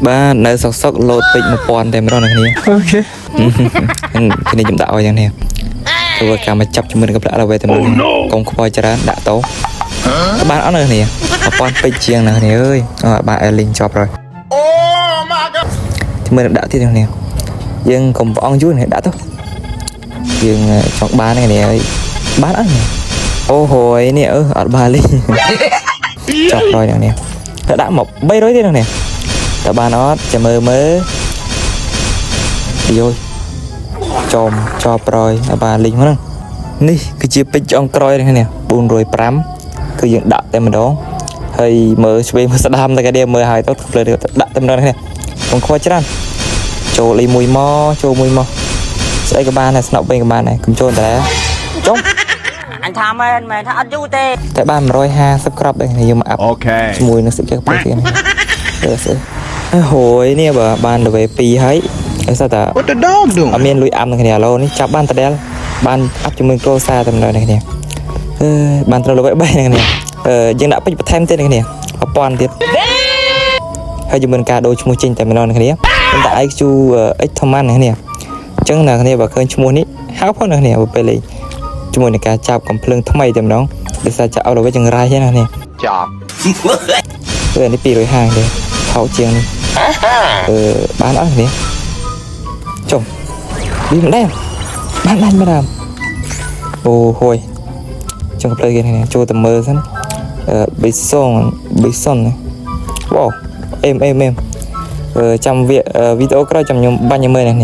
បាទនៅសុកសុកលោតពេជ្រ1000តែម្ដងអ្នកគ្នា Okay. គ្នាខ្ញុំដាក់ឲ្យយ៉ាងនេះធ្វើការមកចាប់ជាមួយនឹងកប្រាក់ដល់វេតែម្ដងកុំខ្វល់ច្រើនដាក់តោបានអត់អ្នកគ្នា1000ពេជ្រជាងអ្នកគ្នាអើយអត់បានអេលីងជាប់ហើយ Oh my god. ជាមួយនឹងដាក់ទៀតអ្នកគ្នាយើងកុំប្រអងយូរនេះដាក់ទៅយើងចង់បានអ្នកគ្នាអើយបានអត់នេះអូហយនេះអឺអត់បានលីង ចប់ហើយអ្នកនេះតែដាក់មក300ទៀតអ្នកនេះតើបានអត់ចាំមើលមើលយោយចំចប់ប្រយអត់បានលីងហ្នឹងនេះគឺជាពេជ្រចុងក្រោយនេះ405គឺយើងដាក់តែម្ដងហើយមើលឆ្វេងមើលស្ដាំតែគេមើលហើយទៅភ្លើដាក់តែម្ដងនេះកុំខ្វល់ច្រើនចូលលីមួយមកចូលមួយមកស្អីក៏បានដែរស្នប់វិញក៏បានដែរកុំចូលតែចុំ អញថាមែនមែនថាអត់យូរទេ តែបាន150គ្រាប់ដែរយើងមក up Okay. ជាមួយនឹងសិកប្រទេសនេះអឺស្អីអើហួយនេះបើបាន level 2ហើយអីសតើ What the dog doing? អត់មានលុយ up នឹងគ្នាឥឡូវនេះចាប់បានតដែលបាន up ជាមួយគ្រួសារតែម្ដងនេះគ្នាអឺបានត្រូវ level 3នឹងគ្នាអឺយើងដាក់ពេជ្របន្ថែមទៀតនឹងគ្នា1000ទៀតហើយជាមួយនឹងការដូរឈ្មោះចេញតែម្ដងនឹងគ្នាខ្ញុំដាក់ IQ X ធម្មនឹងគ្នាអញ្ចឹងអ្នកគ្នាបើឃើញឈ្មោះនេះហៅផងនឹងគ្នាបើពេលលេងជាមួយនឹងការចាប់កំភ្លើងថ្មីតែម្ដងដោយសារចាប់អត់ level ចង្រៃហ្នឹងណាគ្នា ចប់ គឺអានេះ250ទេថោកជាងនេះអឺបានអត់នេះចុំវាមិនដែរបានបានមិនដែរអូហួយចង់ផ្លូវគេនេះចូលទៅមើលសិនអឺប៊ីសុងប៊ីសុនវ៉ាអេមអេមអេមអឺចាំវីដេអូក្រោយចាំខ្ញុំបាញ់ឲ្យមើលនេះ។